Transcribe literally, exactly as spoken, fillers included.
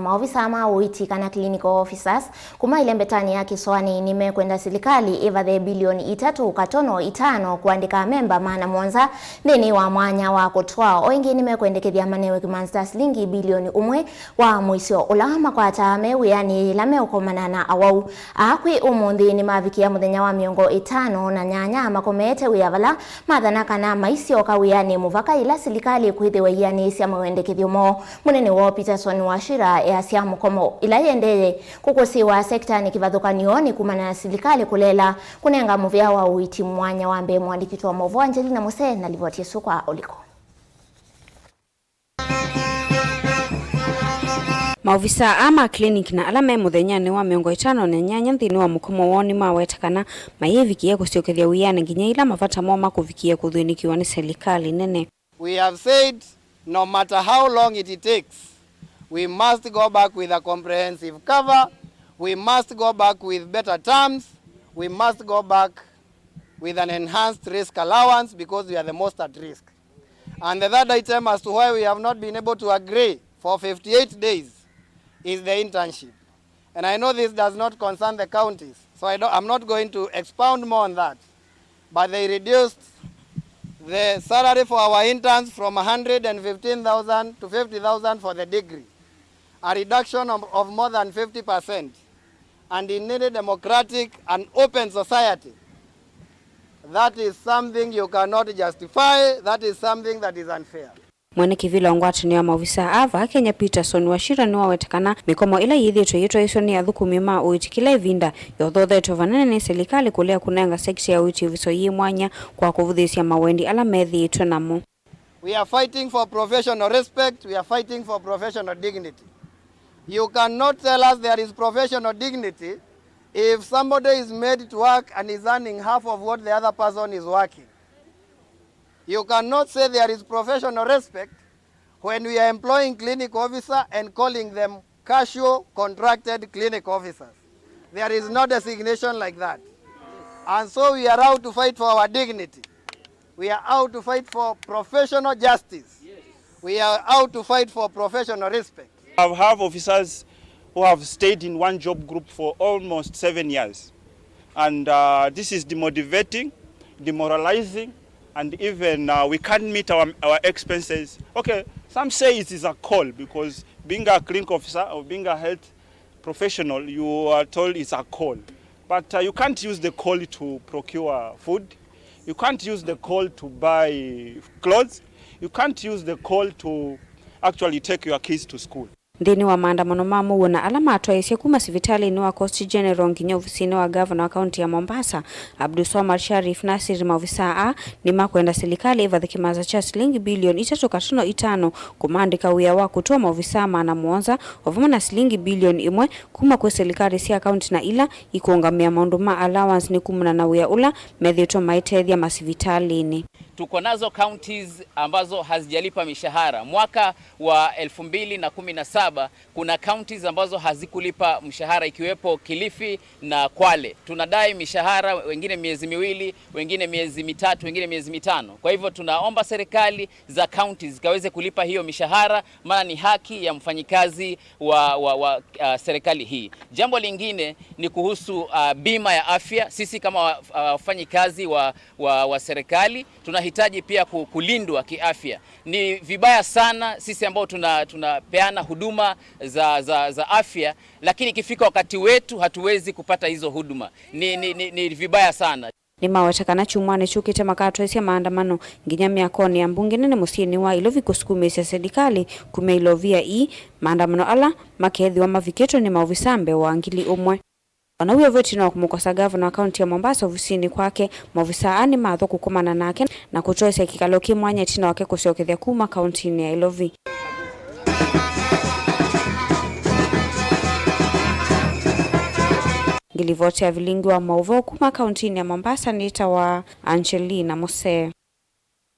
Maovisa ma ũiiti kana clinical officers kuma ĩlembetanĩ ya Kĩsoanĩ nĩmekwenda silikalĩ ĩvathe bilioni itatũ katono itano kũandĩka amemba maana mũonza nthĩnĩ wa mwanya wa kũtwaa. O ĩngĩ nĩmekwendekethya manewe kĩmanzi ta silingi bilioni ũmwe wa mũisyo ũla makwataa me wĩanĩ yĩla meũkomana na awau. Aa kwĩ ũmũnthĩ nĩmavikĩa mũthenya wa mĩongo ĩtano na nyanya makomete wĩa vala mathana kana maisyoka wĩanĩ mũvaka yĩla silikalĩ kwĩthĩwa ĩianĩĩsya mawendekethyo moo. Mũnene woo Peterson Wachira easya mũkomo ĩla yĩendee kũkũsĩĩwa sektanĩ kĩvathũkany'o nĩ kumana na silikalĩ kũleela kũnenga mũvĩa wa ũiiti mwanya wa mbee. Mũandĩki witũ wa maũvoo Angelina Muse na livoti ĩsu kwa ũliku. Maovisaa aa ma clinic na ala me mũthenyanĩ wa mĩongo ĩtano na nyanya nthĩnĩ wa mũkomo woo nĩmaweta kana mayĩvikĩe kũsyokethya wĩanĩ nginya yĩla mavata moo makũvikĩe kũthĩnĩkĩwa nĩ silikalĩ nene. We have said, no matter how long it takes, we must go back with a comprehensive cover, we must go back with better terms, we must go back with an enhanced risk allowance because we are the most at risk. And the third item as to why we have not been able to agree for fifty-eight days is the internship. And I know this does not concern the counties, so I don't, I'm not going to expound more on that. But they reduced the salary for our interns from a hundred and fifteen thousand to fifty thousand for the degree, a reduction of, of more than fifty percent. And in any democratic and open society, that is something you cannot justify, that is something that is unfair. Mwene kĩvĩla wa ngwatanĩo ya maovisaa aa vaa Kenya, Peterson Wachira, nĩwaweta kana mĩkomo ĩla yĩthĩĩtwe ĩyĩtwaĩĩsw'a nĩ athũkũmi ma ũiiti kĩla ĩvinda yothothetwe vanene nĩ silikalĩ kũlea kũnenga sekita ya ũiiti ĩvuso yĩ mwanya kwa kũvũthĩĩsya mawendi ala methĩĩtwe namo. We are fighting for professional respect, we are fighting for professional dignity. You cannot tell us there is professional dignity if somebody is made to work and is earning half of what the other person is working. You cannot say there is professional respect when we are employing clinic officer and calling them casual contracted clinic officers. There is no designation like that. And so we are out to fight for our dignity. We are out to fight for professional justice. We are out to fight for professional respect. I have officers who have stayed in one job group for almost seven years. And uh, this is demotivating, demoralizing, and even uh, we can't meet our, our expenses. Okay, some say it is a call because being a clinic officer or being a health professional, you are told it's a call. But uh, you can't use the call to procure food. You can't use the call to buy clothes. You can't use the call to actually take your kids to school. Nthĩnĩ wa maandamano ma mũuo na ala matwaĩĩsye kuma sivitalĩnĩ wa Coast General nginya ovisinĩ wa gavana wa kaunti ya Mombasa, Abdulswamad Sharif Nasir, maovisaa aa nĩmakwenda silikalĩ ĩvathe kĩmanza kya silingi bilioni itatũ katono itano kũmaandĩka wĩa wa kũtw'a maovisaa maana mũonza, o vamwe na silingi bilioni ĩmwe kuma kwĩ silikalĩ sya kaunti na ila ikũũngamĩa maũndũ ma allowance nĩ kumana na wĩa ũla methĩĩtwe maitethya masivitalĩnĩ. Tuko nazo counties ambazo hazijalipa mishahara. Mwaka wa elfu mbili na kumi na saba, kuna counties ambazo hazikulipa mshahara, ikiwepo Kilifi na Kwale. Tunadai mishahara, wengine miezi miwili, wengine miezi mitatu, wengine miezi mitano. Kwa hivyo tunaomba serikali za counties zikaweze kulipa hiyo mishahara, maana ni haki ya mfanyikazi wa, wa, wa, uh, serikali hii. Jambo lingine ni kuhusu, uh, bima ya afya. Sisi kama wa-, uh, wafanyikazi wa, wa, wa serikali, tunahitaji pia ku-, kulindwa kiafya. Ni vibaya sana sisi ambao tuna-, tunapeana huduma za, za, za afya, lakini ikifika wakati wetu hatuwezi kupata hizo huduma. Ni, ni, ni, ni vibaya sana. Nĩmaweta kana kyumwanĩ kyũkĩte makatwaĩsya maandamano nginya myakonĩ ya mbunge nene mũsyĩnĩ wa Ilovi kũsukumĩĩsya silikalĩ kumya ilovia ii, maandamano ala makeethĩwa mavikĩtwe nĩ maovisaa mbee wa ngili ũmwe. O na wĩ o vo, ĩtina wa kũmũkosa gavana wa kaunti ya Mombasa ovisinĩ kwake, maovisaa aa nĩmathwa kũkomana nake na kũtwaĩsya kĩkalo kĩ mwanya ĩtina wake kũsyokethya kuma kauntinĩ ya Ilovi. Ngilivoti ya vilingi wa maũvoo kuma kauntinĩ ya Mombasa nĩtawa Angelina Muse.